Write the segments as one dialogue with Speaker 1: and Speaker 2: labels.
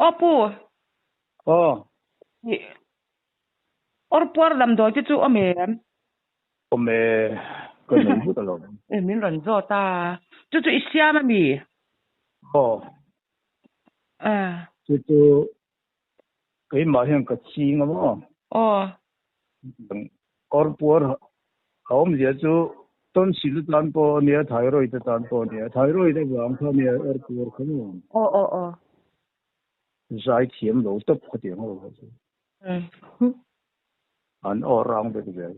Speaker 1: Aw pu.
Speaker 2: Aw.
Speaker 1: Awr puar damdawi te chu awm em?
Speaker 2: Awm e, ka nei vut alawm.
Speaker 1: E min rawn zawt a, chu chu i siam a mi?
Speaker 2: Aw. Chu chu keimah hian ka ching a maw?
Speaker 1: Aw.
Speaker 2: Awr puar a awmzia chu tonsil atan pawh a nia, thyroid atan pawh a nia. Thyroid avang kha a nia awr puar kha maw?
Speaker 1: Aw aw aw.
Speaker 2: Zai thiam lo tawp khatiang ho kha chu. An aw rang vek zel.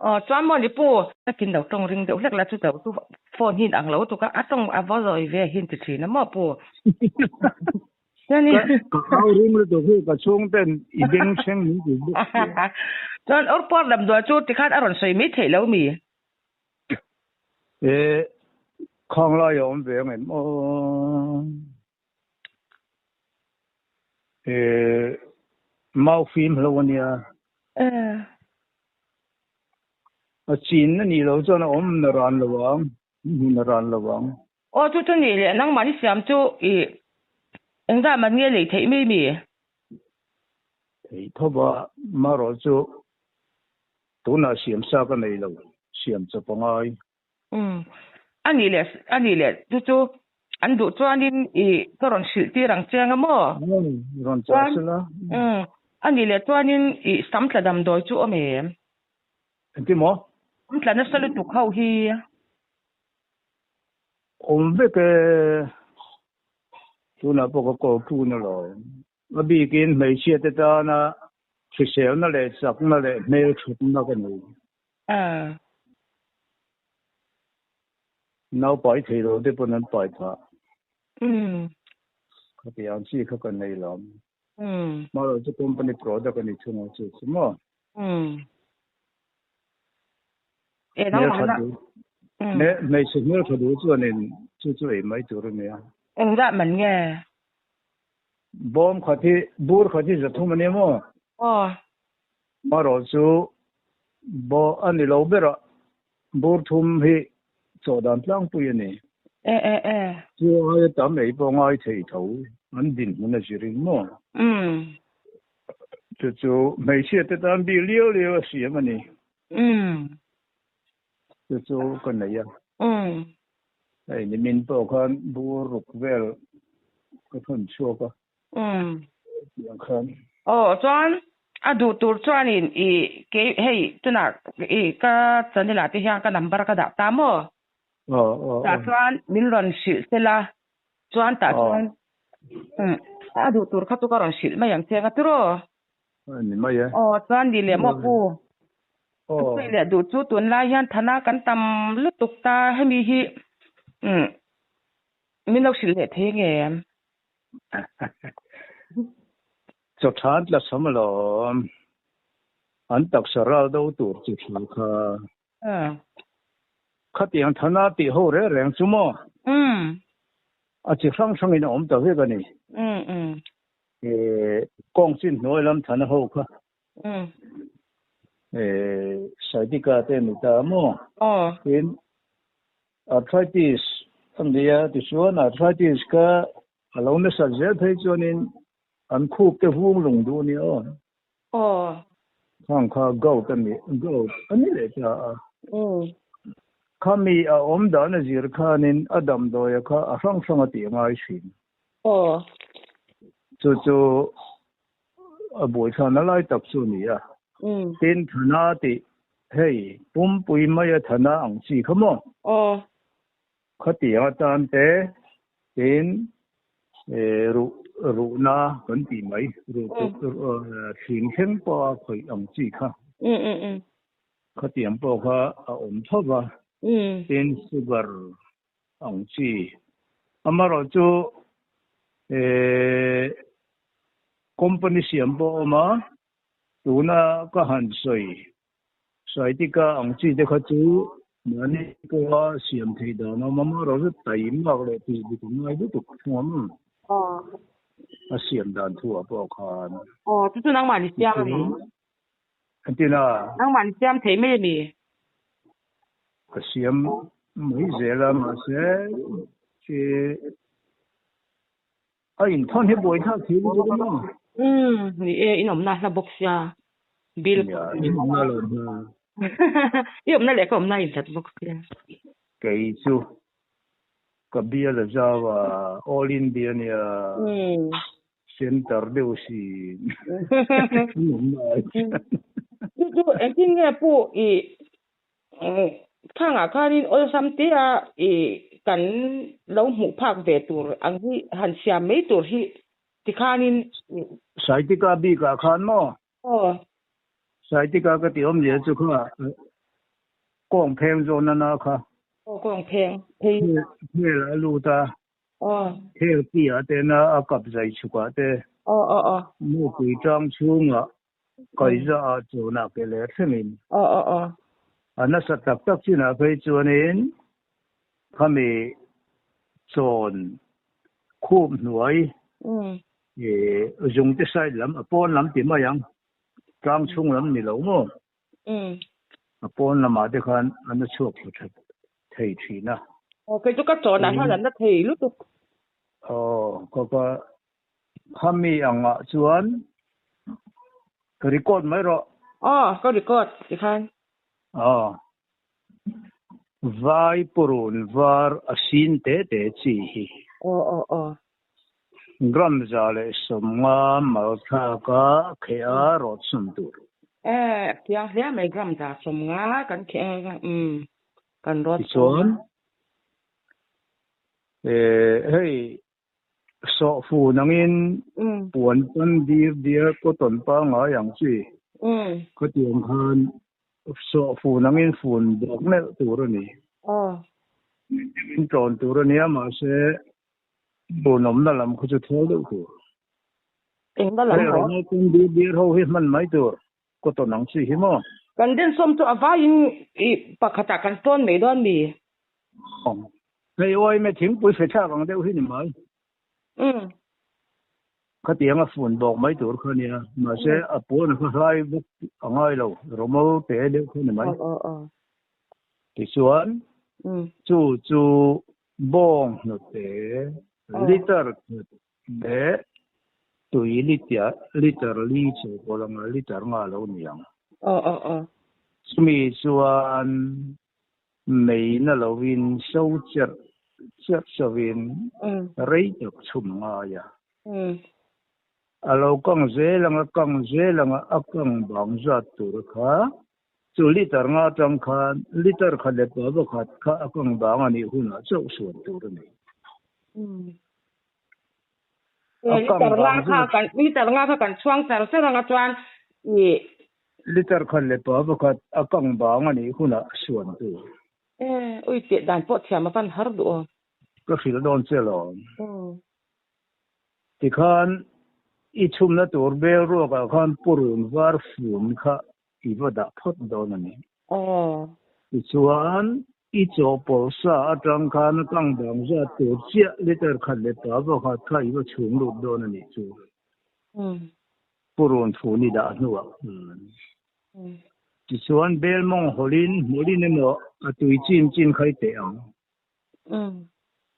Speaker 1: Aw chuan maw ni pu. Takin lo tawng ring deuh hlek la chu lo chu phone hi ang lo tuk a, a tawng a va zawi ve hin ti thin a maw pu.
Speaker 2: Chuan ka au ring lutuk hi ka chhung ten i beng thleng min ti bawk sia.
Speaker 1: Chuan awrpuar damdawi chu tikhan a rawn sawi mai theih lo mi?
Speaker 2: E khang lai a awm ve ang em aw. E mau fim hlo a nia. A chin a nih loh chuan a awm na ran lo ang, hmun a ran lo ang.
Speaker 1: Aw chu chu nih leh nangmah ni siam chu i engzah man nge lei theih mai mi?
Speaker 2: Theih tho va, marawh chu tunah siam sa ka nei lo, siam chawp a ngai.
Speaker 1: Umm a nih leh a nih leh chu chu an duh chuanin i ka rawn hrilh tir ang che anga maw?
Speaker 2: Umm rawn chah sela.
Speaker 1: Umm a nih leh chuanin i sam tla damdawi chu awm em?
Speaker 2: Engti maw?
Speaker 1: Sam tla nasa lutuk ho hi.
Speaker 2: Awm vek e, tunah pawh ka call tun alawm. A bikin hmeichhia te tana hriselna leh chakna leh hmelthatna ka nei. Nau pai thei lo te pawn an pai phah. Khatiang chi kha ka nei lo. Hmarawh chu company product a ni thung a chu chu maw. Hmeichhe hmeltha duh chuanin chu chu ei mai tur a nia.
Speaker 1: Engzah man nge?
Speaker 2: Bawm khat hi bur khat hi zathum a nia maw?
Speaker 1: Aw.
Speaker 2: Marawh chu baw a ni lo ber a, bur thum hi chawhdan tlangpui a ni.
Speaker 1: E e e.
Speaker 2: Chu aia tam ei pawh ngai thei tho an dinhmun a zirin maw?
Speaker 1: Umm.
Speaker 2: Chu chu hmeichhia te tan bik liau liau a siam a ni.
Speaker 1: Umm.
Speaker 2: Chu chu ka nei a.
Speaker 1: Umm.
Speaker 2: Hei nimin pawh khan bur ruk vel ka thawn chhuak a.
Speaker 1: Umm.
Speaker 2: Tiang khan.
Speaker 1: Aw chuan a duh tur chuanin i kei hei tunah i ka channel ah te hian ka number ka dah ta maw?
Speaker 2: Aw aw
Speaker 1: Tah chuan min rawn hrilh sela chuan tah chuan umm a duh tur kha chu ka rawn hrilh mai ang che nga tiraw?
Speaker 2: Ni mai e.
Speaker 1: Aw chuan ni leh maw pu?
Speaker 2: Aw.
Speaker 1: Sawi leh duh chu tunlai hian thana kan tam lutuk ta hemi hi umm min lo hrilh leh thei ngem?
Speaker 2: Chawthan tla sam alawm. An taksa ral do tur chi thla kha. Khatiang thana tih ho reng reng chu maw? A chi hrang hrangin a awm ta vek a ni. Kawng chin hnuai lam thana ho kha. Saidika te ni ta maw? Tin, Arthritis a nia tichuan arthritis kha a lo nasat zel phei chuanin an khup te vung lung duh a nia aw.
Speaker 1: Aw.
Speaker 2: Khang kha gout a ni gout a ni leh ta a. Khami a awm dan a zir khanin a damdawia kha a hrang hrang a tih a ngai thin.
Speaker 1: Aw.
Speaker 2: Chu chu a buaithlana lai tak chu a ni a. Tin Thana tih hei pumpui maia Thana ang chi kha maw?
Speaker 1: Aw.
Speaker 2: Khatiang atan te tin ruh ruhna kan tih mai ruh thling thleng pawha khawih ang chi kha. Khatiang pawh kha a awm tho va. Tin sugar ang chi. Amaherawhchu company siam pawh a awm a, tuna ka han sawi Saitika ang chi te kha chu mahni pawha siam theih dan a awm a, amaherawhchu taimak leh tih dik a ngai lutuk thung a maw? A siam dan thu ah pawh khan.
Speaker 1: Aw, chu chu nangmah ni siam a ni.
Speaker 2: Engtin a?
Speaker 1: Nangmah ni siam thei mai a mi?
Speaker 2: Ka siam mai zel a, mahse khi A inthawn hi buai thlak thei lutuk a maw?
Speaker 1: Umm, ni e, in awmna hla bawk sia. Bill
Speaker 2: Nia, in awmna lo hla.
Speaker 1: I awmna leh ka awmna a inhlat bawk sia.
Speaker 2: Kei chu ka bial a zau a, All India nia center deuh si. In awmna ai chuan.
Speaker 1: Chu chu engtin nge pu i Thangah khanin awlsam tea i kan lo hmuh phak ve tur ang hi han siam mai tur hi tikhanin i.
Speaker 2: Saitika bikah khan maw?
Speaker 1: Aw.
Speaker 2: Saitika ka tih awmzia chu kha kawng pheng zawn ana kha.
Speaker 1: Aw kawng pheng phei.
Speaker 2: Hel a lut a.
Speaker 1: Aw.
Speaker 2: Hel piah te na a kap zai chhukah te.
Speaker 1: Aw aw aw.
Speaker 2: Mupui tang chhungah Kaiza ah chuan a ke leh thlengin.
Speaker 1: Aw aw aw.
Speaker 2: A nasa tak tak chinah phei chuanin khami chawn khup hnuai i zungte side lam a pawn lam ti mai ang, tlang chhung lam ni lo maw? A pawn lamah te khan a na chhuak thla that thei thin a.
Speaker 1: Aw kei chu ka chawnah hian a na thei lutuk.
Speaker 2: Aw ka ka Khami angah chuan ka record mai rawh.
Speaker 1: Aw, ka record tikhan.
Speaker 2: Aw. Vai purun var a sin te te chi hi.
Speaker 1: Aw aw aw.
Speaker 2: Gram 150 mal thlak a kheh a rawt sum tur.
Speaker 1: E, thiang hle mai gram 150 kan kheh a, umm kan rawt sum.
Speaker 2: Tichuan, e hei Sawhfu nangin puan pan dir diar cotton pangngai ang chi. Khatiang khan sawhfu nangin fun bawk melh tur a ni. In tlawn tur a nia mahse fun awmna lam kha chu thawl deuh tur. Hei rawng pan dir diar ho hi hman mai tur cotton ang chi hi maw.
Speaker 1: Kan densawm chu a vaiin i pakhatah kan tawn mai dawn mi?
Speaker 2: Hei uaime thingpui hre thlak ang deuh hi ni mai. Khatiang a fun bawk mai tur kha nia. Mahse a puan kha hlai bawk a ngai lo. Rawmawl te deuh kha ni mai. Tichuan chu chu bawng hnute liter khat leh tui liter li chu pawh anga liter nga lo ni ang. Chumi chuan Mei na lovin so cherh cherh sovin rei tak chhum ngai a. A lo kang zel anga kang zel anga a kang bang zat tur kha chu liter nga atang khan liter khat leh pa pakhat kha a kang bang a nih hunah chauh suan tur a ni. A kang bang zat.
Speaker 1: Liter nga kha kan chhuang char char anga chuan i
Speaker 2: Liter khat leh pa pakhat a kang bang a nih hunah a suan tur.
Speaker 1: E, ui tih dan pawh thiam a van har duh aw.
Speaker 2: Ka hrilh dawn che lo. Tikhan i chhumna tur bel ruakah khan purun var fun kha i va dah phawt dawn a ni. Tichuan i chawhpawlh sa atang khan a kang bang zat tur chiah liter khat leh pa pakhat kha i va chhung lut dawn a nih chu. Purun thu ni dah hnuah khan tichuan bel mawng hawlin hmawlin emaw a tui chin chin kha i teh ang.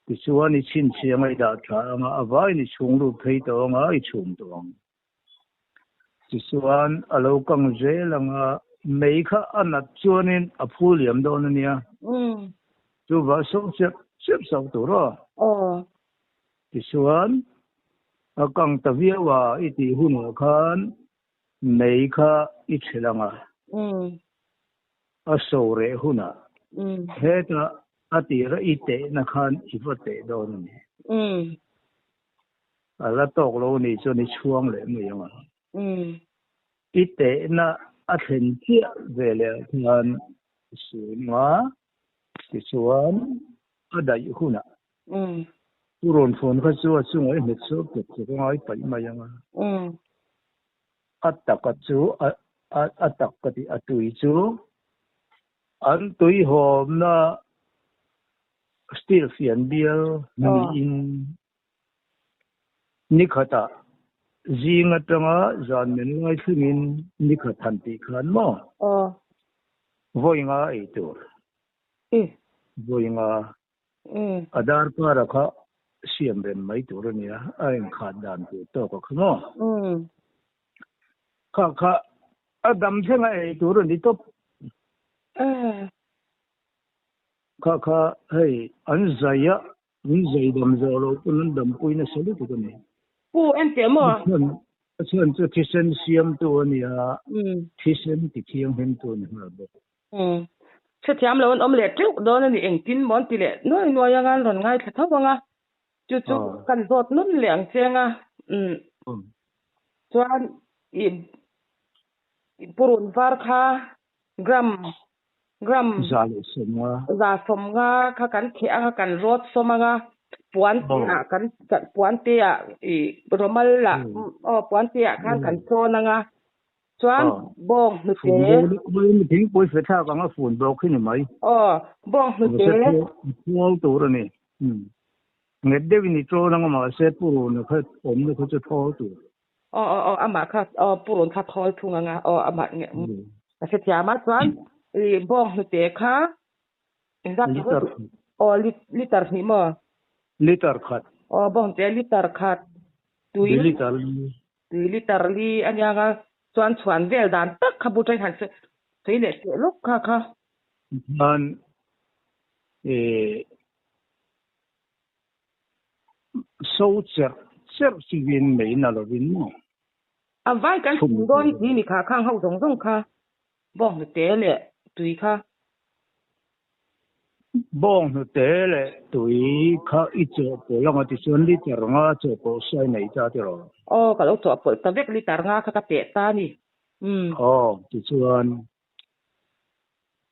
Speaker 2: Tichuan i chhinchhiang a i dah tha ang a, a vaiin i chhung lut phei tawh ang a, i chhum tawh ang. Tichuan a lo kang zel ang a, mei kha a nat chuanin a phu liam dawn a nia. Chuvah saw chep chep sauh tur aw. Tichuan, a kang ta viau a i tih hunah khan mei kha i ṭhelh ang a, a so reh hunah hetah a tira i tehna khan i va teh dawn a ni. A la tawk lo nih chuan i chhuang leh mai ang a. I tehna a thlen chiah ve leh ah khan i sun ang a, tichuan a daih hunah Pu rawn phone kha chu a chungah i hmet chhuak tluk tluk a ngai paih mai ang a. A taka chu a tak ka tih a tui chu an tuihawmna steel fian bial niin nikhatah zing atanga zan men lai thlengin nikhat han tih khan maw vawi nga ei tur vawi nga. A darkara kha siam rem mai tur a nia, a inkhat dan tur tawk a kha maw? Kha kha a dam thlenga ei tur a ni tawp. Kha kha hei an zai a, an zai dam zawh loh pawn an dampui nasa lutuk a ni.
Speaker 1: Pu enteh maw?
Speaker 2: A chhan chu thisen siamtu a ni a, thisen ti thianghlimtu a ni nghal bawk.
Speaker 1: Hrethiam lo an awm leh teuh dawn a ni, engtin maw an ti leh nuai nuai anga an rawn ngaithla tho ang a, chu chu kan zawt nun leh ang cheng a. Chuan i purun var kha gram gram
Speaker 2: 150.
Speaker 1: 150 kha kan kheh anga kan rawt sawm anga puan te ah kan puan te ah i rawmal ah aw puan te ah khan kan chawn anga chuan bawng hnute
Speaker 2: thingpui fe thlak anga fun bawk hi ni mai.
Speaker 1: Aw bawng hnute
Speaker 2: thawl tur a ni. Nghet deuhin i chawn anga mahse purun kha awmna kha chu thawl tur.
Speaker 1: Aw aw aw amah kha aw purun kha thawl thung anga aw amah nge ka hrethiam a chuan i bawng hnute kha engzat
Speaker 2: liter
Speaker 1: aw liter hnih maw?
Speaker 2: Liter khat.
Speaker 1: Aw bawng hnute liter khat tui
Speaker 2: liter li
Speaker 1: tui liter li ania nga chuan chhuan vel dan tak kha butain han sawi leh teh lawk kha kha.
Speaker 2: Chuan i So cherh cherh chuvin mei na lovin maw?
Speaker 1: A vai kan chhum dawn hi ni kha khang ho zawng zawng kha bawng hnute leh tui kha.
Speaker 2: Bawng hnute leh tui kha i chawhpawlh anga tichuan liter nga chawhpawlh sai nei ta tiraw?
Speaker 1: Aw ka lo chawhpawlh ta vek liter nga kha ka teh ta ni. Umm.
Speaker 2: Aw tichuan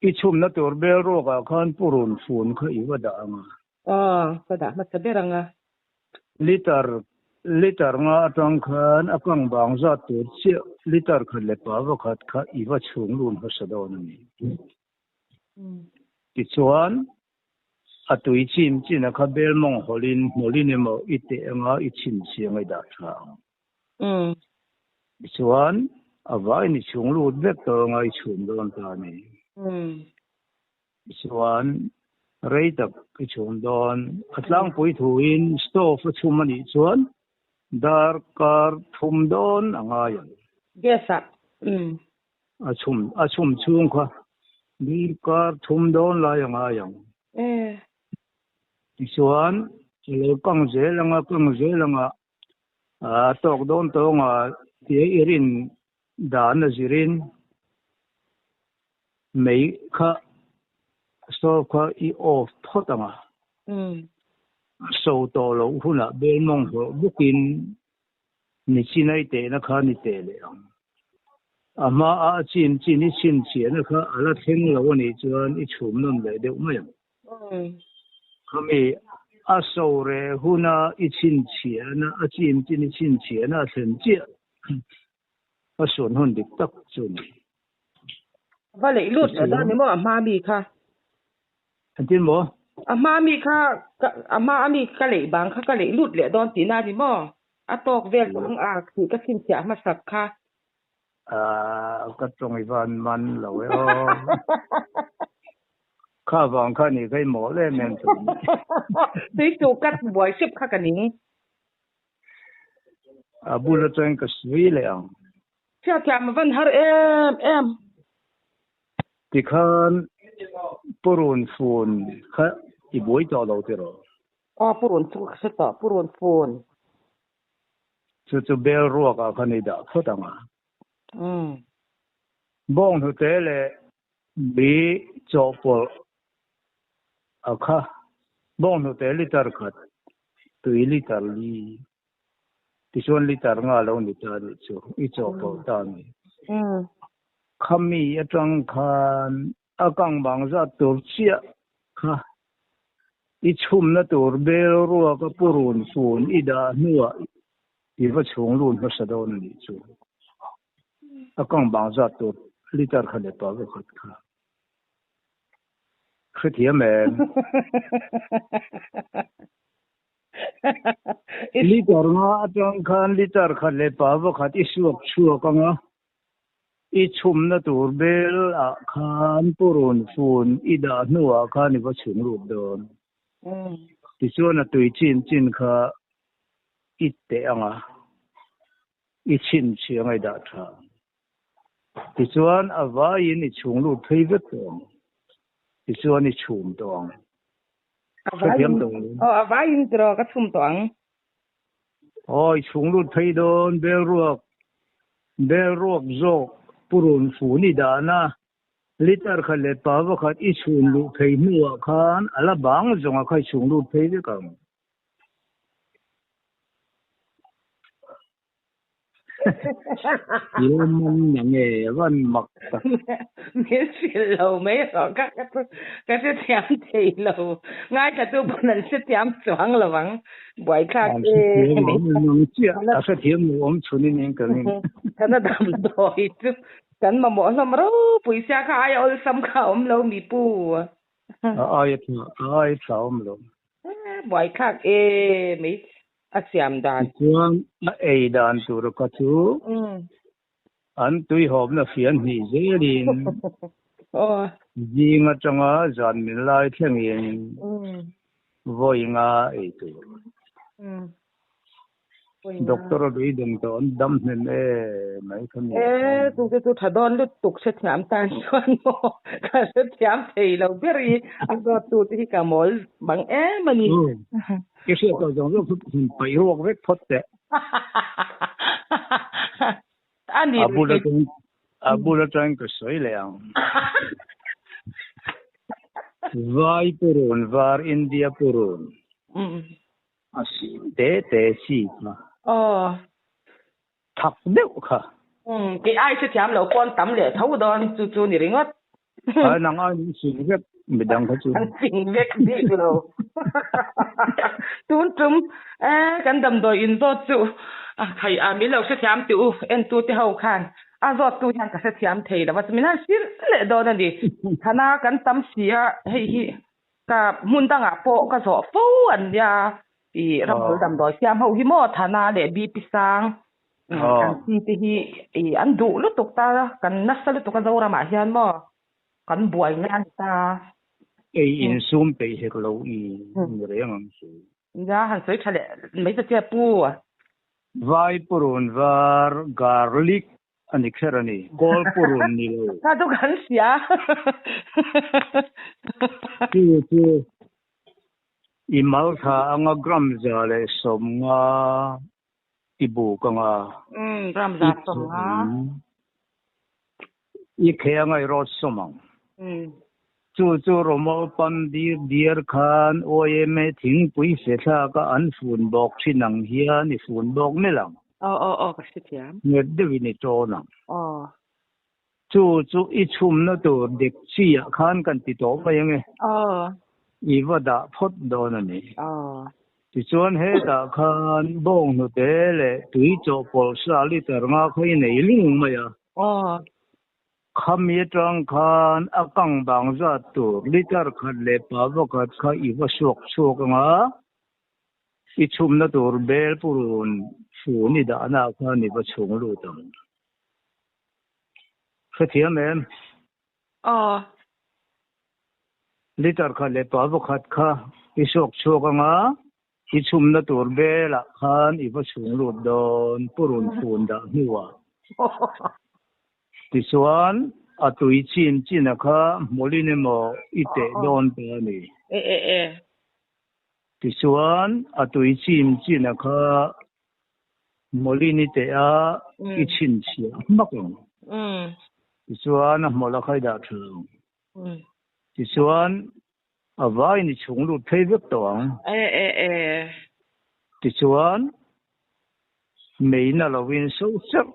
Speaker 2: I chhumna tur bel ruakah khan purun fun kha i va dah ang a.
Speaker 1: Aw, ka dah hmasa ber ang a.
Speaker 2: Liter, liter nga atang khan a kang bang zat tur chiah liter khat leh pa vakhat kha i va chhung lun hmasa dawn a ni. Tichuan, a tui chim chin a kha bel mawng hawlin hnawlin emaw i teh anga i chhinchhiang i dah tha ang. Tichuan, a vain i chhung lut vek tawh anga i chhum dawn ta a ni. Tichuan, rei tak i chhum dawn. A tlangpui thuin stove a chhum a nih chuan darkar thum dawn a ngai ang.
Speaker 1: Gas ah.
Speaker 2: A chhum a chhum chhung kha darkar thum dawn lai a ngai ang. Tichuan, a lo kang zel anga kang zel anga A tawk dawn tawng a tia i rin dan a zirin mei kha stove kha i off phawt ang a. A so tawh loh hunah bel mawng hlawh bawkin ni chinai tehna kha ni teh leh ang. A hma a a chin chin i chhinchhiahna kha a la thleng lo a nih chuan i chhum nawn leh deuh mai ang. Khami a so reh huna i chhinchhiahna, a chin chin i chhinchhiahna a thlen chiah a suan hun dik tak chu a ni.
Speaker 1: Va leih lut leh dawn ni maw a hma mi kha?
Speaker 2: Engtin maw?
Speaker 1: A hma mi kha, a hma a mi ka leih bang kha ka leih lut leh dawn tihna a ni maw? A tawk vel tawh ang a tih ka chhinchhiah hmasak kha.
Speaker 2: Ahh ka tawng i van man lo e aw. Kha vang kha ni kai mawl em em chu.
Speaker 1: Tui chu ka buai hrep kha ka ning.
Speaker 2: A bul atangin ka sawi leh ang.
Speaker 1: Chhiathiam a van har em em.
Speaker 2: Tikhan purun fun kha i buai tawh lo tiraw?
Speaker 1: Aw purun chu ka hre tawh purun fun.
Speaker 2: Chu chu bel ruak ah khan i dah phawt ang a. Bawng hnute leh bi chawhpawlh a kha bawng hnute liter khat, tui liter li, tichuan liter nga lo ni ta nih chu i chawhpawlh ta a ni. Khami atang khan a kang bang zat tur chiah kha I chhumna tur bel ruak a purun fun i dah hnuah i va chhung lun hmasa dawn a nih chu. A kang bang zat tur liter kha leh pa vekhat kha. Hrethiam em? Liter nga atang khan liter khat leh pa vekhat i suak chhuak anga. I chhumna tur bel ah khan purun fun i dah hnuah khan i va chhung lut dawn. Tichuan a tui chin chin kha i teh ang a, i chhinchhiah ang a i dah tha ang. Tichuan a vaiin i chhung lut phei vek tawh ang. Tichuan i chhum tawh ang.
Speaker 1: A vaiin, aw a vaiin tiraw ka chhum tawh ang.
Speaker 2: Aw i chhung lut phei dawn belruak, belruak zawk purun fun i dahna Liter khat leh pa vakhat i chhun luh phei hnuah khan a la bang zawng a kha i chhung lut phei vek ang. I la man na nge a van mak tak.
Speaker 1: Min hrilh lo mai rawh ka ka hrethiam thei lo. Ngaithla tu pawn an hrethiam chuang lo ang. Buaithlak
Speaker 2: e. Nang chiah a hrethiam lo awm chhun in eng ka ring.
Speaker 1: Thana damdawi chu Kan mamawh hlawm ropui sia kha aia awlsam kha a awm lo mi pu.
Speaker 2: A aia tha, a aia tha a awm lo.
Speaker 1: Buaithlak e mai a siam dan.
Speaker 2: Tichuan a ei dan tur kha chu an tuihawpna fian hnih zelin zing atanga zan min lai thlengin vawi nga ei tur. Doctor a beidawng tawh an dam hnem e mai kha mi.
Speaker 1: E chu te chu tha dawn lutuk hrethiam tan chuan maw ka hrethiam thei lo ber i a zawt tu te hi ka mawl bang em a ni.
Speaker 2: I hriat tawh zawng zawng chu han paih ruak vek phawt teh.
Speaker 1: A ni
Speaker 2: A bul atang a bul atang ka sawi leh ang. Vai purun var India purun. A sim te te chi kha.
Speaker 1: Aw.
Speaker 2: Thak deuh kha.
Speaker 1: Umm, kei ai hrethiam lo pawn tam leh tho dawn chu chu ni ringawt.
Speaker 2: Ai nang ai min sing vek midang kha chu.
Speaker 1: An sing vek bik lo. Tun tum e kan damdawi in zawt chu a khai a min lo hrethiam tih u entu te ho khan a zawt tu hian ka hrethiam thei lo a chu min han hrilh leh dawn a ni. Thana kan tam si a hei hi Ka hmun dangah pawh ka zawh fo an nia i ramhmul damdawi siam ho hi maw Thana leh BP sang an chi te hi i an duh lutuk ta kan nasa lutuk a Zoramah hian maw kan buai na a ni ta.
Speaker 2: Ei insum peih hek lo i ni reng ang chu.
Speaker 1: Nia han sawi tha leh mai ta che pu.
Speaker 2: Vai purun var garlic A ni kher a ni. Kawl purun ni lo.
Speaker 1: Kha chu kan hria.
Speaker 2: Chu chu i mal tha anga gram 150 i buk anga.
Speaker 1: Umm gram 150.
Speaker 2: I khe anga i rawt sawm ang. Chu chu Romol pan dir diar khan OMA thingpui fe thlaka an fun bawk thin ang hian i fun bawk mel ang.
Speaker 1: Aw aw aw ka hrethiam.
Speaker 2: Nghet deuhin i tawn ang.
Speaker 1: Aw.
Speaker 2: Chu chu i chhumna tur dek chi ah khan kan ti tawh mai ange.
Speaker 1: Aw.
Speaker 2: I va dah phawt dawn a ni.
Speaker 1: Aw.
Speaker 2: Tichuan hetah khan bawnghnute leh tui chawhpawlh sa liter nga kha i nei lung mai a.
Speaker 1: Aw.
Speaker 2: Khami atang khan a kang bang zat tur liter khat leh pa vakhat kha i va suak chhuak ang a, i chhumna tur bel purun fun i dahna khan i va chhung lut ang. Hrethiam em?
Speaker 1: Aw.
Speaker 2: Liter khat leh pa vakhat kha i suak chhuak ang a, i chhumna tur belah khan i va chhung lut dawn purun fun dah hnuah. Tichuan, a tui chin china kha hmawlin emaw i teh dawn ta a ni. Tichuan, a tui chin china kha hmawlin i teh a, i chhinchhiah hmak ang. Tichuan, a hmawlh a khai dah tha ang. Tichuan, a vaiin i chhung lut phei vek tawh ang. Tichuan, Meina lovin so cherh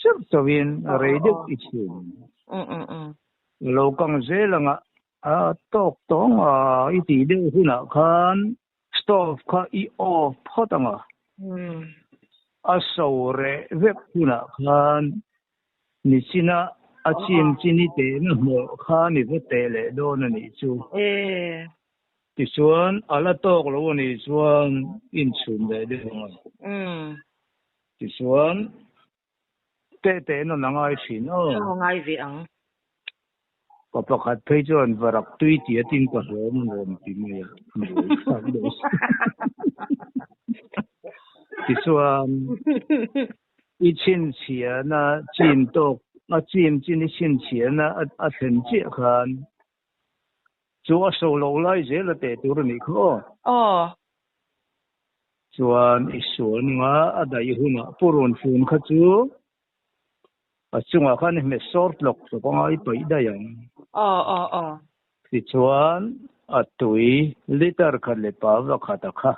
Speaker 2: cherh chauhin rei deuh i chhum. A lo kang zel anga a tawk tawng a i tih deuh hunah khan stove kha i off phawt anga a so reh vek hunah khan nichina a chim chin i tehna hmawlh khan i va teh leh dawn a nih chu. Tichuan, a la tawk lo a nih chuan inchhum leh deuh ang a. Tichuan, teh teh nawn a ngai thin aw.
Speaker 1: Aw, ngai ve ang.
Speaker 2: Pa pakhat phei chuan varak tui tia tin ka hlawm an rawn ti mai a, mawi thlak deuh si. Tichuan, i chhinchhiahna chin tawk, a chim chin i chhinchhiahna a thlen chiah khan chu a so lo lai zel a teh tur a nih kha aw.
Speaker 1: Aw.
Speaker 2: Chuan i sual nunga a daih hunah purun fun kha chu A chungah khan i hmet sawr tlawk tlawk anga i paih daih ang.
Speaker 1: Aw aw aw.
Speaker 2: Tichuan a tui liter khat leh pava khat a kha.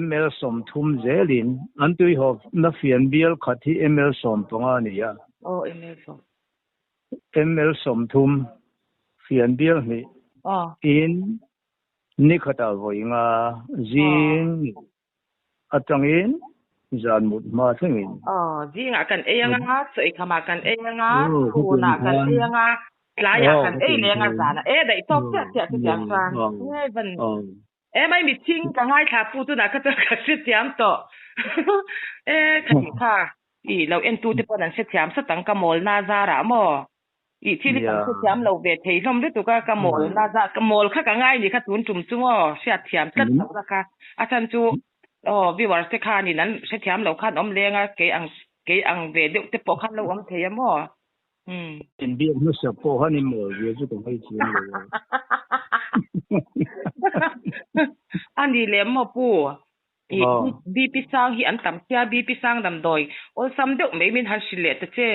Speaker 2: Ml 30 zelin an tui hawpna fian bial khat hi ml 15 a ni a.
Speaker 1: Aw ml sawm.
Speaker 2: Ml 30 fian bial hnih in ni khatah vawi nga zing Atangin zan mut hma thlengin.
Speaker 1: Aw, zingah kan ei anga, chawikham ah kan ei anga, chhunah kan ei anga, tlaiah kan ei leh anga, zanah e daih tawk chiah chiah chu tiang chuan nge van e mai mithing ka ngaithla pu tunah kha chuan ka hrethiam tawh e kha tih kha i lo entu te pawn an hrethiam sat ang ka mawlna zarah maw. I thil hi kan hrethiam lo ve thei hlawm lutuk a, ka mawl na zah ka mawl kha ka ngai ni kha tun tum chu maw hriat thiam tlat loh na kha a chhan chu aw viewers te khanin an hrethiam lo khan awm leng a kei ang kei ang ve deuh te pawh khan lo awm thei a maw
Speaker 2: umm. Inbiak hmasa pawh khan i mawl ve chu ka ngaih thiam lo a.
Speaker 1: A ni lem maw pu? I BP sang hi an tam sia BP sang damdawi awlsam deuh mai min han hrilh leh ta che.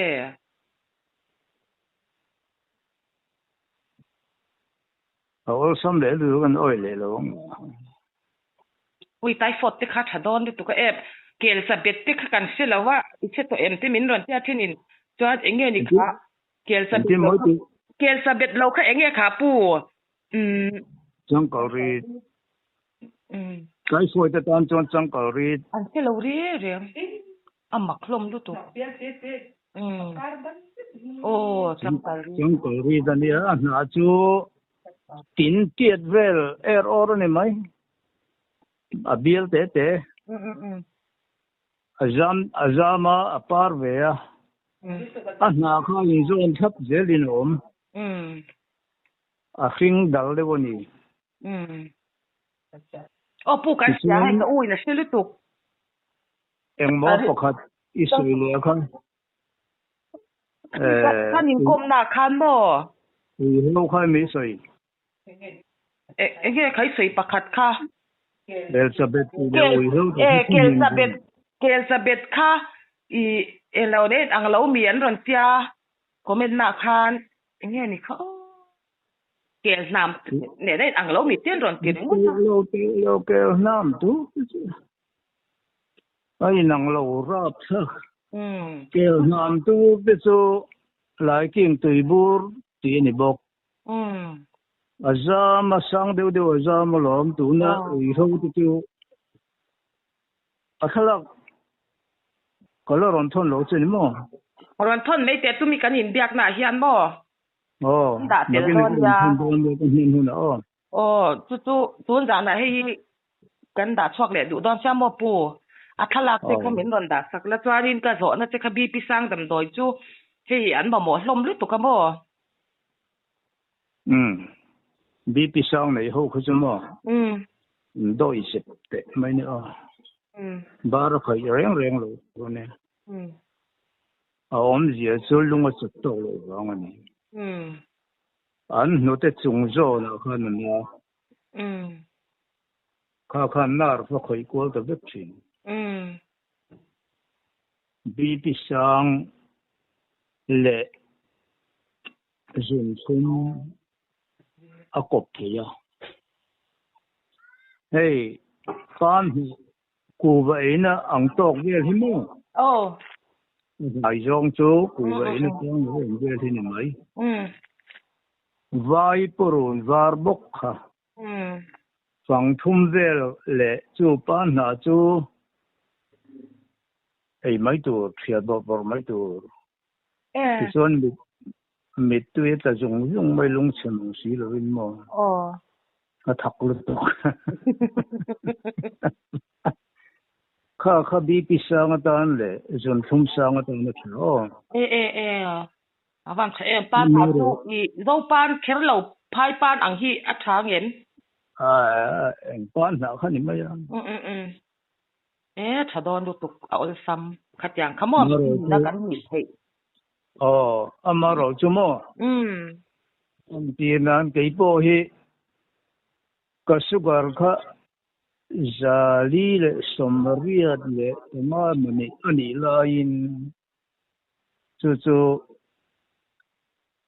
Speaker 2: A awlsam leh lutuk an awih leh lo ang.
Speaker 1: Ui typhoid te kha tha dawn lutuk a ep. Kelsa bet te kha kan hre lo a, i hre tawh em te min rawn tia thin in chuan eng nge ni kha kelsa bet lo kha kelsa bet lo kha eng nge kha pu umm.
Speaker 2: Changkal rit. Typhoid atan chuan changkal rit.
Speaker 1: An hre lo reng reng. A mak hlawm lutuk. Aw changkal rit.
Speaker 2: Changkal rit a nia, a hnah chu tin tiat vel er awr a ni mai. A bial te te. A zam a zam a, a par ve a. A hnah kha inzawn thlap zelin a awm. A hring dal deuh a ni.
Speaker 1: Aw pu kan hria hei ka u in a hre lutuk.
Speaker 2: Engmaw pakhat i sawi leh a kha.
Speaker 1: Kan inkawmna ah khan maw?
Speaker 2: Ui ho kha emi i sawi?
Speaker 1: Enge kha i sawi pakhat kha?
Speaker 2: Elizabeth tih leh ui ho
Speaker 1: tih kha Elizabeth Elizabeth kha i elo nei ang lo mi an rawn tia comment na khan enge ni kha aw. Kel hnam nen a in ang lo mi te an rawn ti ringawt
Speaker 2: a. Lo lo kel hnam tu a in ang lo rap thlak. Kel hnam tu te chu laiking tuibur tih a ni bawk. A zam a sang deuh deuh a zam alawm tuna ui ho te chu a thlalak ka la rawn thawn lo che ni maw?
Speaker 1: Rawn thawn mai teh chumi kan inbiakna ah hian maw?
Speaker 2: Aw,
Speaker 1: dah tel
Speaker 2: nakin
Speaker 1: dawn
Speaker 2: ka
Speaker 1: nia.
Speaker 2: inthun dawn nia ka hnem hunah aw.
Speaker 1: Aw, chu chu tun zanah hei hi kan dah chhuak leh duh dawn sia maw pu? A thlalak te kha min rawn dah sak la chuanin ka zawhna che kha BP sang damdawi chu hei an mamawh hlawm lutuk a maw?
Speaker 2: Umm, BP sang nei ho kha chu maw?
Speaker 1: Umm.
Speaker 2: Dawi zep teh mai nia aw.
Speaker 1: Umm.
Speaker 2: Bar a khaih reng reng lo dawn e.
Speaker 1: Umm.
Speaker 2: A awmzia chu lung a chawt tawk loh vang a ni. An hnute chung zawnah khan a na. Kha khan nerve a khawih kual ta vek thin. BP sang leh zun thlum a kawp thei a. Hei pan hnih Kuva eina ang tawk vel hi maw?
Speaker 1: Aw.
Speaker 2: Hnai zawng chu kuva eina chuang lo awm vel hi ni mai. Vai purun var bawk kha. Fang thum vel leh chu pa hna chu ei mai tur, thiat bawrh bawrh mai tur. Tichuan mittui a tla zung zung mai lungchhe mang si lovin maw?
Speaker 1: Aw.
Speaker 2: A thak lutuk. Kha kha BP sang atan leh zunthlum sang atan a tha aw.
Speaker 1: E e e. A van tha em pan ha chu i zo pan kher lo phai pan ang hi a tha ngem?
Speaker 2: A eng pan hnah kha ni mai a.
Speaker 1: Um um um. E tha dawn lutuk a awlsam khatiang kha maw na kan nih theih.
Speaker 2: Aw amarawh chu maw?
Speaker 1: Um.
Speaker 2: Entir nan kei pawh hi ka sugar kha 485 mani a nih laiin chu chu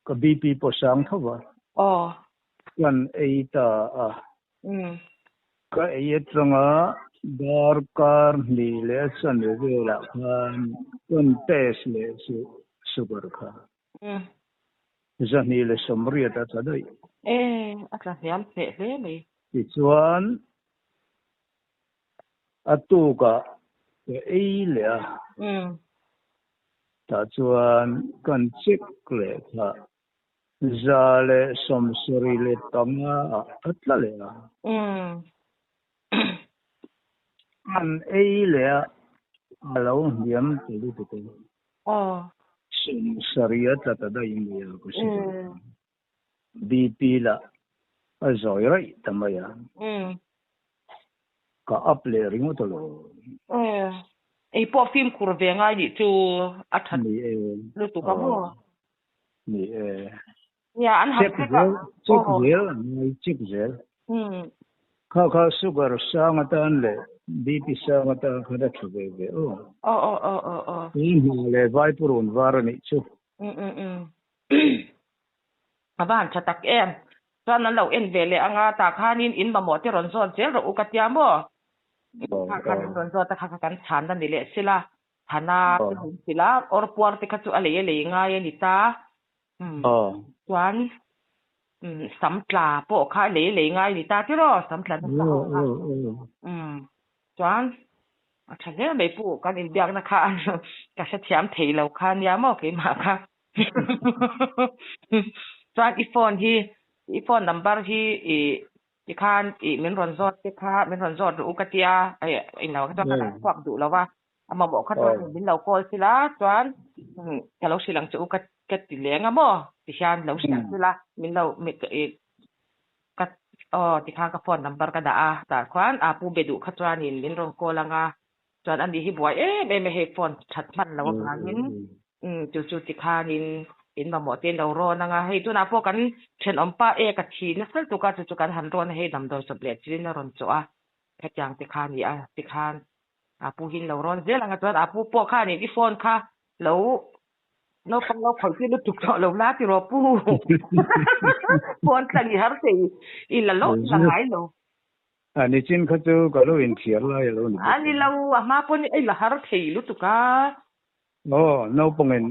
Speaker 2: ka BP pawh sang tho va.
Speaker 1: Aw.
Speaker 2: Kan ei ta a.
Speaker 1: Um.
Speaker 2: Ka ei atanga darkar hnih leh a chanve velah khan kan test leh chu sugar kha.
Speaker 1: Um.
Speaker 2: 280 a tla daih.
Speaker 1: E, a tla hniam hneh hle mai.
Speaker 2: Tichuan a tukah ka ei leh a.
Speaker 1: Um.
Speaker 2: Tah chuan kan check leh kha 175 ah a tla leh a.
Speaker 1: Um.
Speaker 2: An ei leh a, a lo hniam ta lutuk a.
Speaker 1: Aw.
Speaker 2: 70 a tla ta daih mai a ka hre duh. BP lah a zawi raih ta mai a.
Speaker 1: Um.
Speaker 2: Ka up leh ringawt a lo.
Speaker 1: Aw. Ei pawh fimkhur ve ngai nih chu a that
Speaker 2: Ni e.
Speaker 1: lutuk a maw?
Speaker 2: Ni e.
Speaker 1: Nia an han
Speaker 2: Check zel, check zel an ngai, check zel.
Speaker 1: Um.
Speaker 2: Kha kha sugar sang atan leh BP sang atan khan a tha ve ve aw.
Speaker 1: Aw aw aw aw aw.
Speaker 2: Tui hna leh vaipurun var a nih chu.
Speaker 1: Um um um. A va han tha tak em. Chuan an lo en ve leh anga tah khanin in mamawh te rawn zawt zel rawh u ka tia maw? Kha khan an rawn zawt a kha kha kan chhanna ni leh sila. Thana te min hrilh a, awr puar te kha chu a lei a lei ngai a ni ta. Chuan sam tla pawh kha a lei a lei ngai a ni ta tiraw, sam tla nasa ho kha. Chuan a tha hle mai pu, kan inbiakna kha ka hrethiam thei lo kha nia maw keimah kha. Chuan i phone hi, i phone number hi i tikhan i min rawn zawt te kha min rawn zawt rawh u ka tia, englo kha chuan ka dah chhuak duh lo va. A mamawh kha chuan min lo call sila chuan ka lo hrilh ang che u ka ka ti leng a maw tihian lo hrilh ang sila min lo ka aw tikhan ka phone number ka dah a tah khuan a pu be duh kha chuanin min rawn call ang a chuan ani hi buai em em a hei phone that hman loh avangin chu chu tikhanin in mamawh te in lo rawn ang a hei tunah pawh kan thenawm pa e ka thi nasa lutuk a chu chu kan han rawn a hei damdawi chawp leh chin a rawn chawh a hetiang te kha a ni a tikhan A pu hi lo rawn zel ang a chuan a pu pawh khan i phone kha lo naupang lo khawih tir lutuk tawh lo la ti rawh pu. Phone tlang i har thei i la loh la ngai lo.
Speaker 2: A nichin kha chu ka lo inthiar lai a lo ni bawk.
Speaker 1: A ni lo, a hma pawn i la har thei lutuk a.
Speaker 2: Aw, naupangin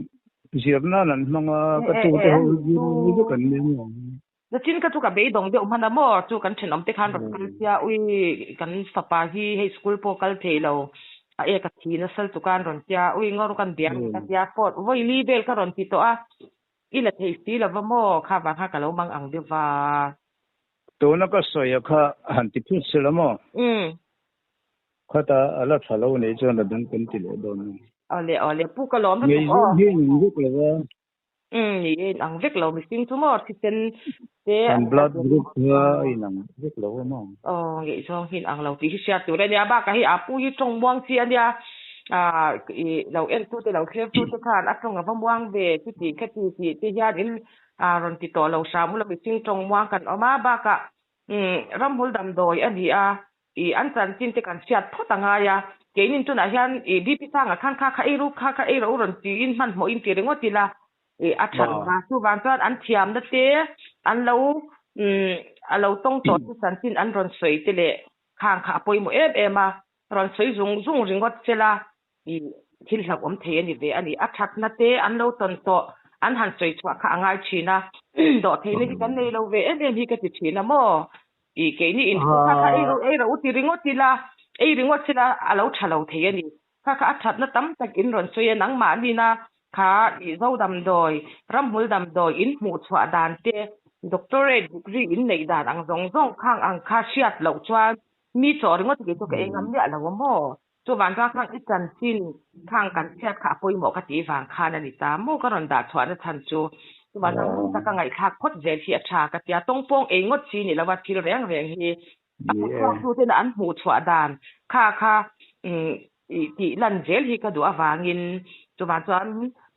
Speaker 2: zir nan an hmang a, ka tute ho zir vek an ni ang.
Speaker 1: Zachin ka chu ka beidawng deuh hman a maw? Chu kan thenawm te khan rawn kal sia, ui kan fapa hi hei school pawh kal thei lo, a ek a thi nasal chu khan rawn tia, ui ngawr kan biak ang ka tia, phone vawi li vel ka rawn ti tawh a, i la thei si lo va maw? Kha vang kha ka lo mang ang deuh va.
Speaker 2: Tuna ka sawi a kha han ti phut se la maw?
Speaker 1: Umm.
Speaker 2: Khata a la tha lo nei chuan a dang kan ti leh dawn a ni.
Speaker 1: Awle awle, pu ka lawm lutuk
Speaker 2: aw. Ngei hi in ang vek lo va.
Speaker 1: Umm ni e, inang vek lo mihring chu maw thisen te
Speaker 2: Kan blood group kha a inang vek lo a maw?
Speaker 1: Aw ngeihzawng hi inang lo tih hi hriat tur a nia, bakah hei a pu hi tawng muang chi a nia, ah i lo en tu te lo thlir tu te khan a tawng a va muang ve chuti khati tih te hian in ah rawn ti tawh lo hram ula mihring tawng muang kan awm a, bakah umm ramhmul damdawi a ni a, I an chanchin te kan hriat phawt a ngai a, keinin tunah hian i BP sangah khan kha kha ei ru kha kha ei rawh u rawn tiin hmanhmawh in ti ringawt ila i a that va. Chuvang chuan an thiamna te an lo a lo tawng tawh te chanchin an rawn sawi te leh khang kha a pawimawh em em a, rawn sawi zung zung ringawt sela i thil hlauhawm thei a ni ve a ni. A thatna te an lo tawn tawh an han sawi chhuah kha a ngai thin a, dawhtheihna hi kan nei lo ve em em hi ka ti thin a maw? I keini in kha kha ei rawh ei rawh u ti ringawt ila, ei ringawt sila a lo tha lo thei a ni. Kha kha a thatna tam tak in rawn sawi a, nangmahnina kha i zo damdawi, ramhmul damdawi in hmuh chhuah dan te, doctorate degree in neih dan ang zawng zawng khang ang kha hriat loh chuan mi chaw ringawt hi kei chu ka ei ngam miah lo a maw? Chuvang chuan khang i chanchin khang kan chhiat kha a pawimawh ka tih vang khan a ni ta maw ka rawn dah chhuahna chhan chu. Chuvang chuan ngun taka ngaihthlak phawt zel hi a tha ka ti a, tawngpawng ei ngawt chi ni lova thil reng reng hi a hmuchhuaktu tena an hmuhchhuah dan kha kha tih lan zel hi ka duh avangin chuvang chuan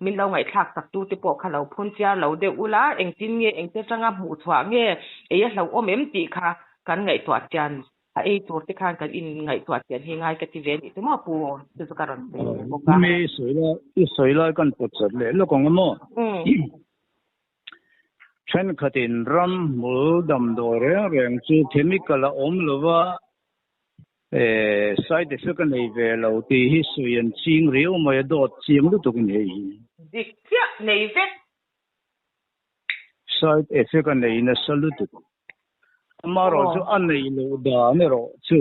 Speaker 1: min lo ngaihthlak tak tu te pawh kha lo phun chiar lo deuh ula, engtin nge engte atanga hmuhchhuah nge ei a hlauhawm em tih kha kan ngaihtuah chian A ei tur te khan kan in ngaihtuah chian hi ngai ka ti ve anih chu maw Pu? Chu chu ka rawn sawi ve bawk a.
Speaker 2: Mi sawi lai, i sawi lai kan pawt chat leh lawk ang a maw? Thenkhatin ram hmul damdawi reng reng chu chemical a awm lo va, side effect a nei ve lo tih hi sawi an ching riau mai a, dawt chiang lutuk a ni hei hi.
Speaker 1: Dik chiah nei vek.
Speaker 2: Side effect a nei nasa lutuk. Amaherawh chu a neih loh dan erawh chu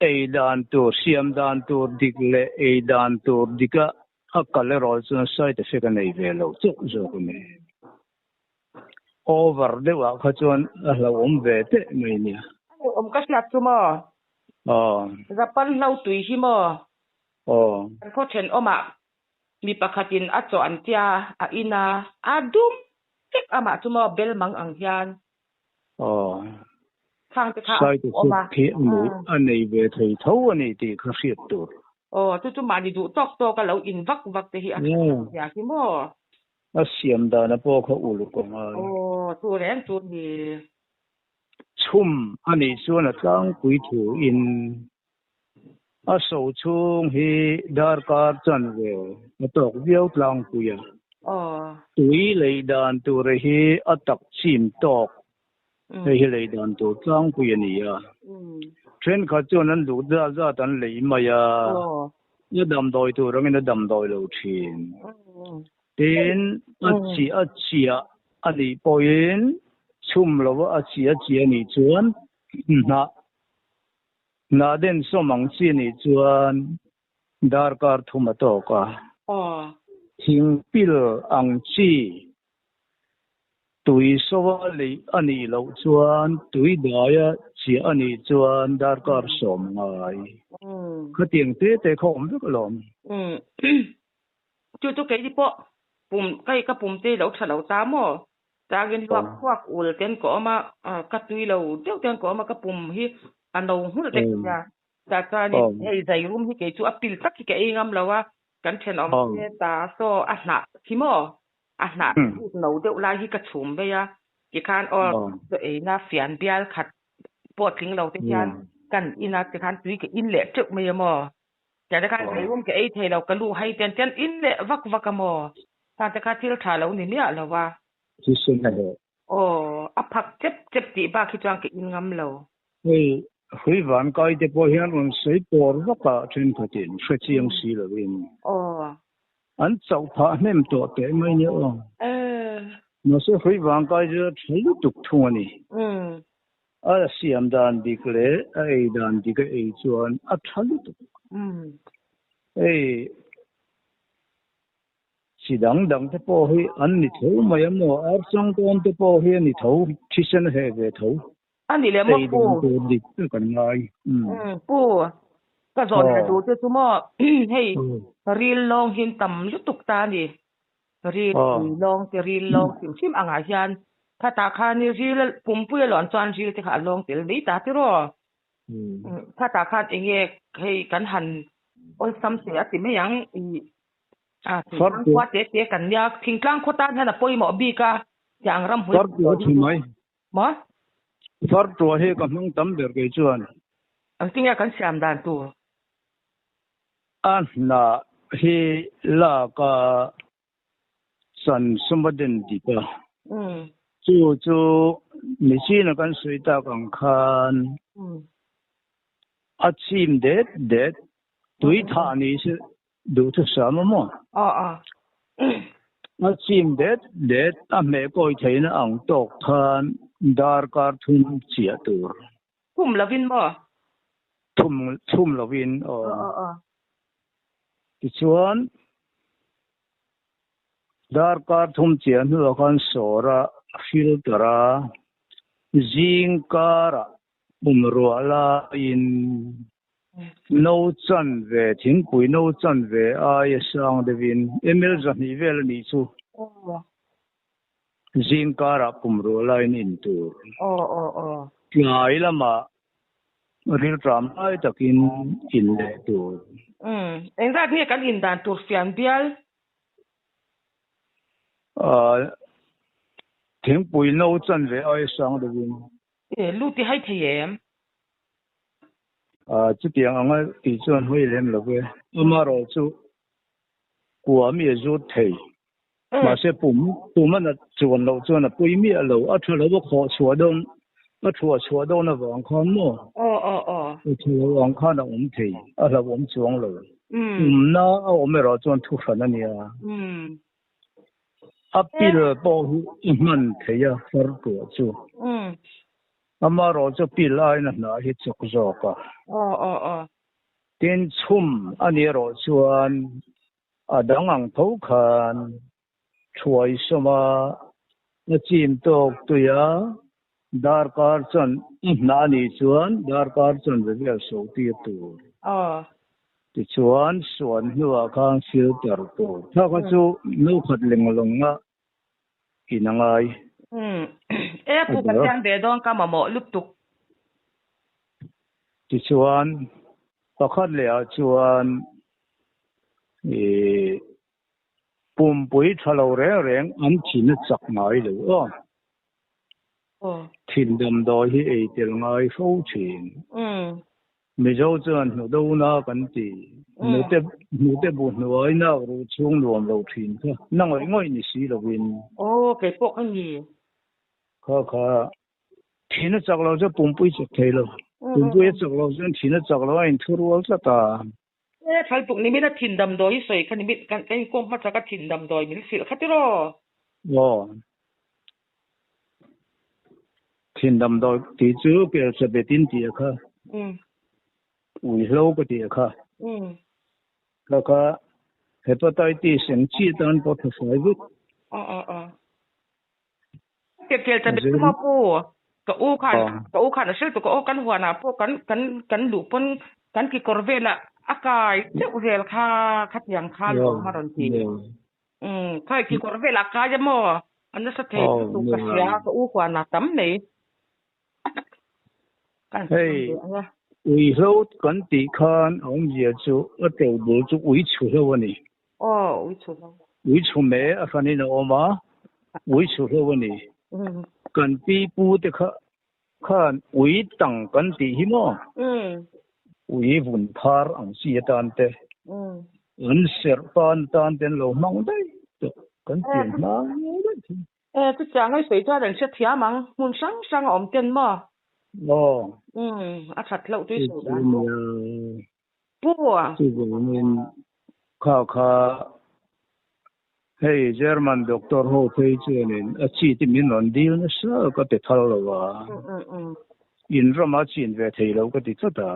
Speaker 2: ei dan tur, siam dan tur dik leh ei dan tur dika a kal erawh chuan side effect a nei ve lo chauh zawk a ni. Over deuhah kha chuan a hlauhawm ve teh mai nia.
Speaker 1: A hlauhawm ka hriat chu maw?
Speaker 2: Aw.
Speaker 1: Japan hlo tui hi maw?
Speaker 2: Aw.
Speaker 1: Kan khaw thenawmah Mi pakhatin a chaw an tia a in a, a dum vek amah chu maw bel mang ang hian.
Speaker 2: Aw.
Speaker 1: Khang te kha a
Speaker 2: Side
Speaker 1: awm a.
Speaker 2: effect hi a nei ve thei tho a ni tih kha hriat tur.
Speaker 1: Aw, chu chu mahni duh tawk tawk a lo in vak vak te hi a hria hi maw.
Speaker 2: A siam dana pawh kha uluk a ngai.
Speaker 1: Aw, chu reng chu ni.
Speaker 2: Chhum a nih chuan a tlangpui thu in A so chhung hi darkar chanve a tawk viau tlangpui a. Tui lei dan tur hi a tak chim tawk hei hi lei dan tur tlangpui a ni a. Thenkhat chuan an duh zat zat an lei mai a, a damdawi tur angin a damdawi lo thin. Tin, a chi a chiah a nih pawhin chhum lova a chi a chiah a nih chuan hnah Hna den sawm ang chi nih chuan darkar thum a tawk a. Thingpil ang chi tui soa leih a nih loh chuan tui daia chiah a nih chuan darkar sawm ngai. Khatiang te te kha awm vek alawm.
Speaker 1: Chu chu keini pawh pum kai ka pum te lo tha lo ta maw? Tangin hluak huak ul ten ka awm a, ka tui lo deuh ten ka awm a, ka pum hi a no nghulh vek nia. Tah chuanin hei zai rum hi kei chu a pil tak hi ka ei ngam lo a, kan thenawm te ta saw a hnah khi maw, a hnah bik no deuh lai hi ka chhum vei a, tikhan aw chaw eina fian bial khat pawh tling lo te hian kan in a, tikhan tui ka in leh teuh mai a maw. Tiang te khan zai rum ka ei thei lo, ka lu hai ten ten in leh vak vak a maw. Khang te kha thil tha lo ni miah lo a.
Speaker 2: Thisen a heh.
Speaker 1: Aw, a phak chep chep tih bak hi chuan ka in ngam lo.
Speaker 2: Hei, hrui van kai te pawh hian rawn sawi pawr vak a thenkhatin hre chiang si lovin.
Speaker 1: Aw.
Speaker 2: An chauh phah hnem tawh teh mai nia aw. Mahse hrui van kai chu a tha lutuk thung a ni. A siam dan dik leh a ei dan dik a ei chuan a tha lutuk. Hei. Chi dang dang te pawh hi an ni tho mai a maw? Ar changtawn te pawh hi a ni tho, thisen a heh ve tho.
Speaker 1: A ni leh maw
Speaker 2: Ei
Speaker 1: Pu?
Speaker 2: dan tur dik tak an ngai.
Speaker 1: Umm Pu, ka zawh leh duh te chu maw hei ril lawng hi an tam lutuk ta a ni. Ril pui lawng te ril lawng hrim hrim angah hian khatah khan i ril pumpui a lawn chuan ril te kha a lawng tel mai ta tiraw? Khatah khan enge hei kan han awlsam che a ti mai ang i A thingtlang khua te te kan nia, thingtlang khaw tan hian a pawimawh bik a, tiang ram hmui
Speaker 2: Far tua thi mai.
Speaker 1: Maw?
Speaker 2: Far tua hi ka hmang tam ber kei chuan.
Speaker 1: Ang tinge kan siam dan tur?
Speaker 2: A hnah hi lak a chan suma den dik a. Chu chu nichin a kan sawi tak ang khan a chim det det tui thah ni se Duhthusam a maw?
Speaker 1: Aw aw.
Speaker 2: A chim det det a hmeh kawi theihna ang tawk khan darkar thum chiah tur.
Speaker 1: Thum lovin maw?
Speaker 2: Thum thum lovin aw.
Speaker 1: Aw aw aw.
Speaker 2: Tichuan darkar thum chiah hnuah khan sawra filter a zing karah pum ruah laiin. No chanve, thingpui no chanve aia sang deuhin ml 200 vel a nih chu. Zing karah pumruah laiin in tur. Tlai lamah rilṭam lai takin in leh tur.
Speaker 1: Engzat nge kan in dan tur fian bial?
Speaker 2: Thingpui no chanve aia sang deuhin.
Speaker 1: Lut i hai thei em?
Speaker 2: Chutiang anga tih chuan hawi lem lo ve. Amaherawh chu kua mi a zut thei. Mahse pum pum a nat chuan loh chuan a pui miah lo. A tha lo a khawh chhuah dawn a thuah chhuah dawn avang khan maw? A tha lo ang khan a awm thei. A hlauhawm chuang lo. Pumna a awm erawh chuan thu hran a nia. A pil pawh hi i hman thei a far tuah chu. Amaherawh chu pil aiin a hnah hi chawk zawk a. Tin, chhum a nih erawh chuan a dang ang tho khan thuai sawma a chim tawk tui a, darkar chuan i hnah a nih chuan darkar chuan ve vel so tir tur. Tichuan suan hnuah khan filter tur. Thla kha chu no khat leng lawnga in a ngai.
Speaker 1: E pu ka chiang ve dawn ka mamawh lutuk.
Speaker 2: Tichuan pakhat leh ah chuan ih pumpui tha lo reng reng an thin a chak ngai lo aw. Thin damdawi hi ei tel ngai fo thin. Mizo chuan hnu dona kan ti. Hnute hnute bu hnuai nak ruh chhung nuam lo thin kha na ngawih ngawih ni si lovin.
Speaker 1: Aw, kei pawh ka ni.
Speaker 2: Kha kha thin a chak lo chuan pumpui chak thei lo. Pumpui a chak lo chuan thin a chak lo a inthu rual tlat a.
Speaker 1: E, thaltuk ni min a thin damdawi sawi kha ni min kan kan inkawm hmasa ka thin damdawi min hrilh kha tiraw?
Speaker 2: Aw. Thin damdawi tih chu kelsabetin tih a kha. Uihlo ka tih a kha. Kha kha hepatitis eng chi atan pawh tha fai vek.
Speaker 1: Aw aw aw. Kelsabetin chu maw pu? Ka u khan ka u khan a hrilh tuk a aw kan huanah pawh kan kan kan luh pawn kan kekawr velah a kai teuh vel kha khatiang kha lawm a rawn ti. Umm khai kekawr velah kai a maw? A nasa thei lutuk ka hria ka u huanah tam mai. Kan
Speaker 2: Hei uihlo kan tih khan a awmzia chu a to bul chu ui chhuhlo a ni.
Speaker 1: Aw ui chhuhlo.
Speaker 2: Ui chhu me a hranin a awm a, ui chhuhlo a ni. Kan pi pu te kha khan ui tang kan tih hi maw? Ui vun phar ang chi atan te, an serh pan atan te an lo hmang daih tawh kan pian hma daih thung.
Speaker 1: E, chutiang hei sawi chuan an hrethiam ang, hmun hrang hrang a awm ten maw?
Speaker 2: Aw.
Speaker 1: Umm, a that hlauh tui sawi dan pawh. Pu.
Speaker 2: Chuvangin kha kha hei German doctor ho phei chuanin a chi te min rawn dil nasa ka pe phal lo a, in rama chin ve thei lo ka ti tlat a.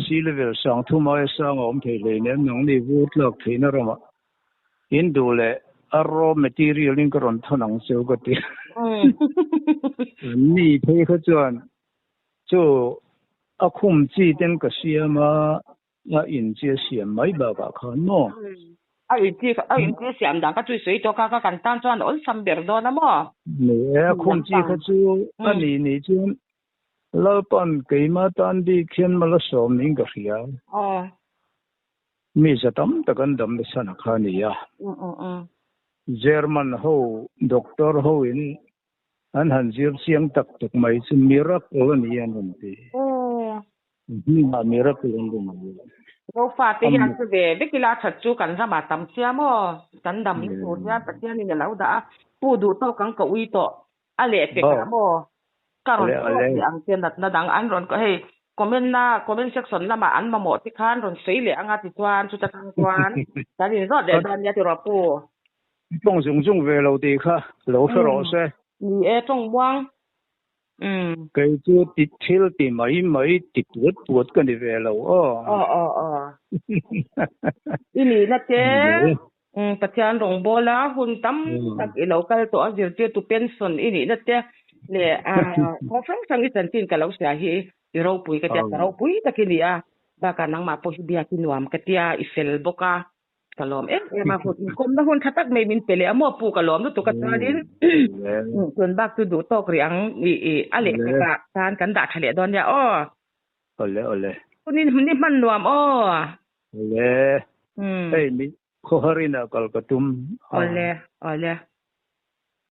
Speaker 2: Sea level sang thum aia sang a awm thei hleinem nangni vur tlak theihna ramah in duh leh a raw material in ka rawn thawn ang cheu ka ti. Anni phei kha chuan Chu a khum chi ten ka siam a, a in chi a siam mai bakah khan maw?
Speaker 1: A in chi a in chi a siam dan kha chu i sawi tawk a, ka kan tan chuan a awlsam ber dawn a maw?
Speaker 2: Ni e, a khum chi kha chu a nih nih chuan Lalpan keimah tan bik hian mal a sawm niin ka hria. Mi za tam tak an dam nasa na kha a ni a. German ho doctor ho in An han zir chiang tak tak mai chu miracle a ni an rawn ti. Hmingah miracle an rawn ti.
Speaker 1: Zofa te hian chu ve vek ila that chu kan ramah tam sia maw? Kan dam na tur hian Pathianin a lo dah a, pu duh tawk ang ka ui tawh a leh pek ah maw? Ka rawn tawk leh ang che natna dang an rawn hei comment na comment section lamah an mamawh te khan rawn sawi leh anga tichuan chuta tang chuan kan inzawt leh dawn nia tiraw pu?
Speaker 2: Tawng zung zung ve lo tih kha lo hre rawh se.
Speaker 1: Ni e, tawng muang. Umm.
Speaker 2: Kei chu ti thil ti mai mai ti puat puat ka ni ve lo aw.
Speaker 1: Aw aw aw. I nihna te umm Pathian rawngbawl a hun tam tak i lo kal tawh a zirtirtu pension i nihna te leh ah kawng hrang hrang i chanchin ka lo hria hi. I ropui ka tia, ka ropui tak i ni a, bakah nangmah pawh hi biak i nuam ka tia, i fel bawk a, ka lawm em em a, hun inkawmna hun tha tak mai min pe leh a maw pu ka lawm lutuk a chuanin tun bak chu duh tawk rih ang i i a lehkha tan kan dah tha leh dawn nia aw.
Speaker 2: Awle awle.
Speaker 1: Ni ni hman nuam aw.
Speaker 2: Awle. Hei mi khawharin ah kal ka tum.
Speaker 1: Awle awle.